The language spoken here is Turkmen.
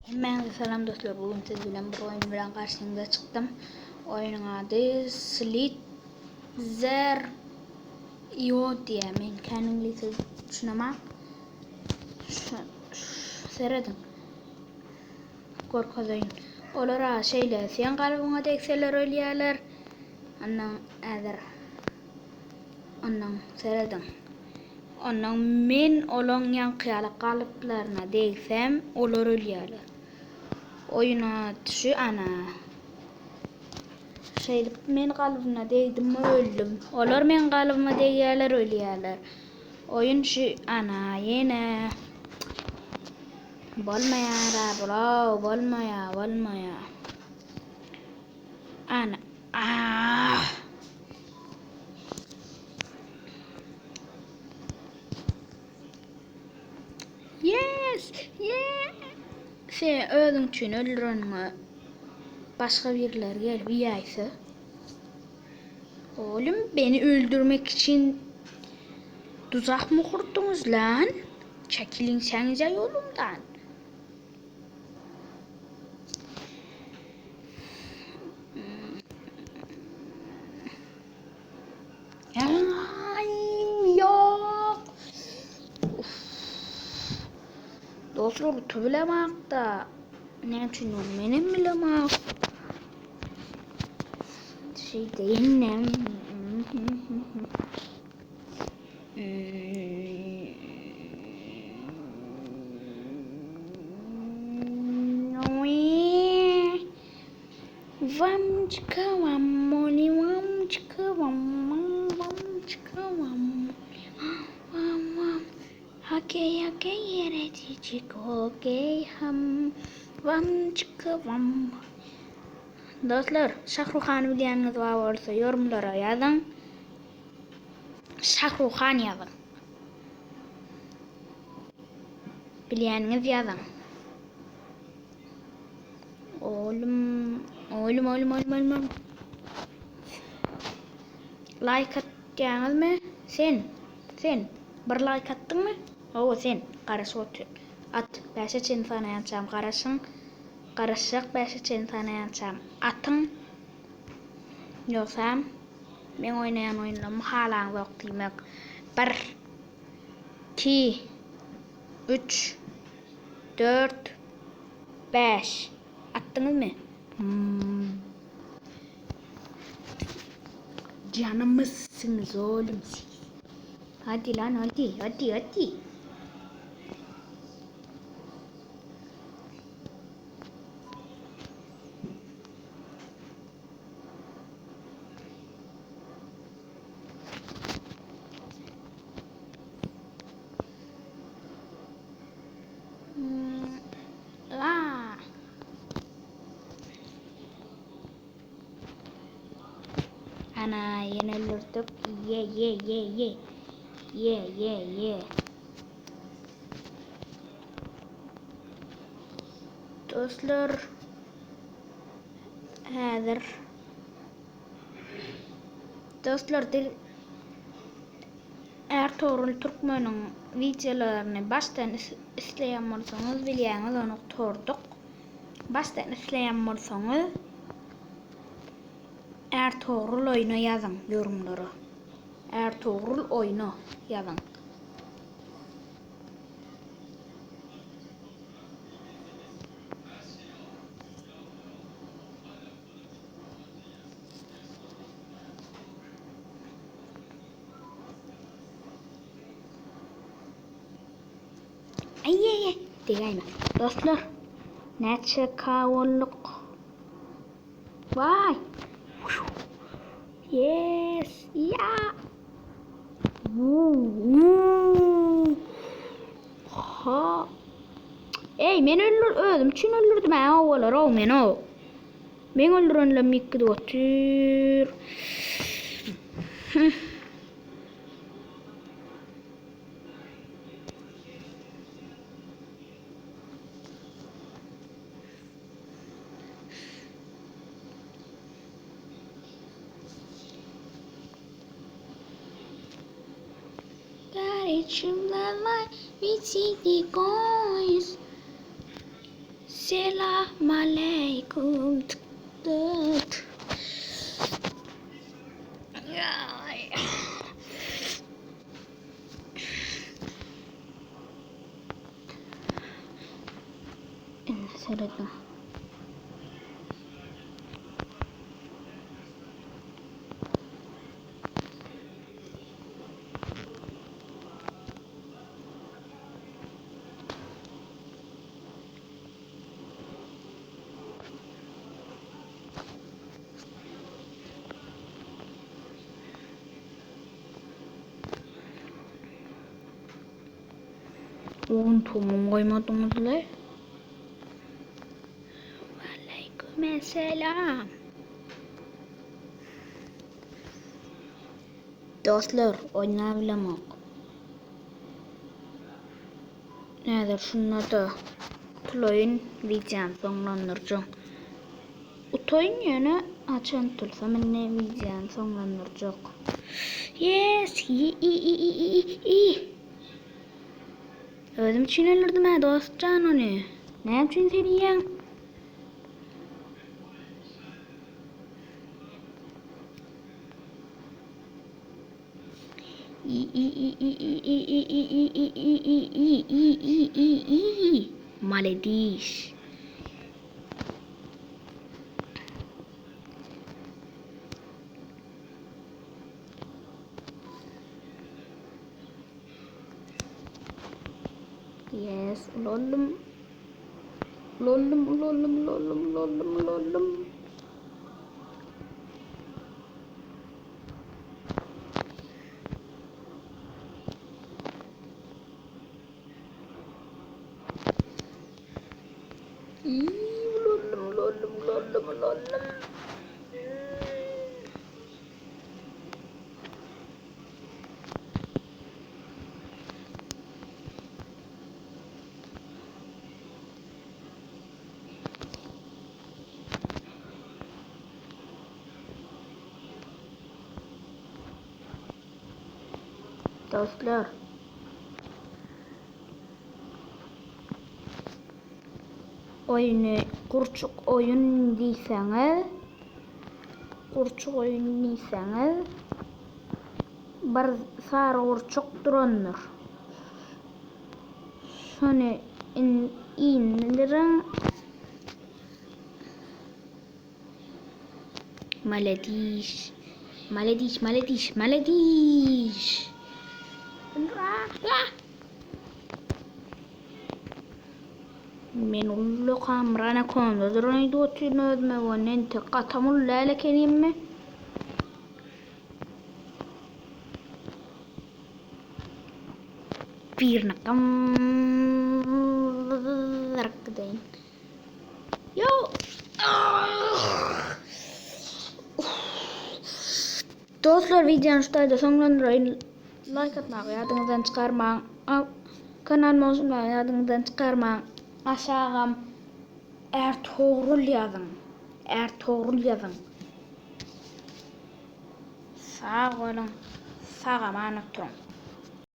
Hemmäňize salam dostlar bu gün siz bilen bir oýun bilen garşyňyza çykdym. Oýnuň ady Slither io diýä men kän iňlisçe düşünemok. Serediň. Görkezeýin. Olar a şeýle seň galybyňa degseler ölýärler. Ondan häzir ondan serediň. Ondan men olaň ýaňky ýaly galyplaryna degsem, olar ölýärler. Oýuna şu ana. Şeýdip men galybyna degdim öldüm. Olar meň galybyma degýärler ölýärler. Oýun şu ana ýene. Bolmaýar-a bro, bolmaýar, bolmaýar. Ana. Ah. Yes! Yeah! Sen özüň üçin öldüreniňe başga birileri gelip iýäýse. Oğlum beni öldürmek için tuzak mı kurdunuz lan? Çekilin senize yolumdan. Ay, yok. Uf. Dostlar utu bilemakda. Ne üçin onu menem bilemak. Şey değilim. Vam çika vam moni vam çika vam vam vam çika vam vam vam Hakey hakey yere çiçek okey ham vam çika vam Dostlar, Şahruhany bilýäniňiz bar bolsa ýorumlara ýazyň. Şahruhan ýazyň. Bilýäniňiz ýazyň. Oğlum, oğlum, oğlum, oğlum, oğlum. Like atýaňyzmy? Sen, sen bir like atdyňmy? Hawa sen, garaşyp otur. At, bäşe çenli sanaýançam garaşyň. Garaşjak bäşe çenli sanaýançam atyň. Ýogsam meň oýnaýan oýunlarymy halaňzok diýmek. Bir, iki, üç, dört, bäş. Atdyňyzmy? Hmm. Canımızsınız oğlum siz. Hadi lan hadi hadi hadi. Hmm. Aa. Ana yine öldürdük. Ye ye ye ye. Ye ye ye. Dostlar häzir Dostlar dil Ärtogrul Türkmeniň wideolaryny başdan isleýän bolsaňyz bilýäňiz ony gutarduk. Başdan isleýän bolsaňyz Ärtogrul oýna ýazyň ýorumlara. Ärtogrul oýna ýazyň. Ay ay ay degäýme. Dostlar näçe K bolduk? Vay. Yes. Ya. Ha. Ey men öldür özüm üçin öldürdüm ha owalar o men o. Men öldürenlerim ýyk gidip otyr. Got it, you love my, we take the coins. Selam aleýkum. Tık. Ay. Indi serediň. Un tumum goýmadyňyzly. Aleyküm selam. Dostlar, oýnabilemok. Näder şunda da tulaýyn wideony soňlandyrjak. Utaýyn ýöne açan tulsam indi wideony soňlandyrjak. Yes, i i i i i i. Özüm üçin öldürdüm ha dostjan ony. Näme üçin sen iýen? I i i i i i i i i i i i i i i i i Malediş. Yes, ulollum. Ulollum, ulollum, ulollum, ulollum, ulollum. İyi, ulollum, ulollum, ulollum, ulollum. Dostlar. Oýny gurçuk oýun diýseňiz, gurçuk oýun diýseňiz, bir sary gurçuk durandyr. Şony in, indiriň. Malediş. Malediş, malediş, malediş. Men ullakam bir anakonda duran otyryn özüme we entek gatam uly däl ekenimmi? Birini gymdyryp gideýin. Yo. Dostlar videony şu taýda soňlandyraýyn. Like atmagy ýadyňyzdan çykarmaň. Kanalyma goşulmagy ýadyňyzdan çykarmaň. Aşagam Ertugrul ýazyň. Ertugrul ýazyň. Sag boluň. Sag aman oturyň.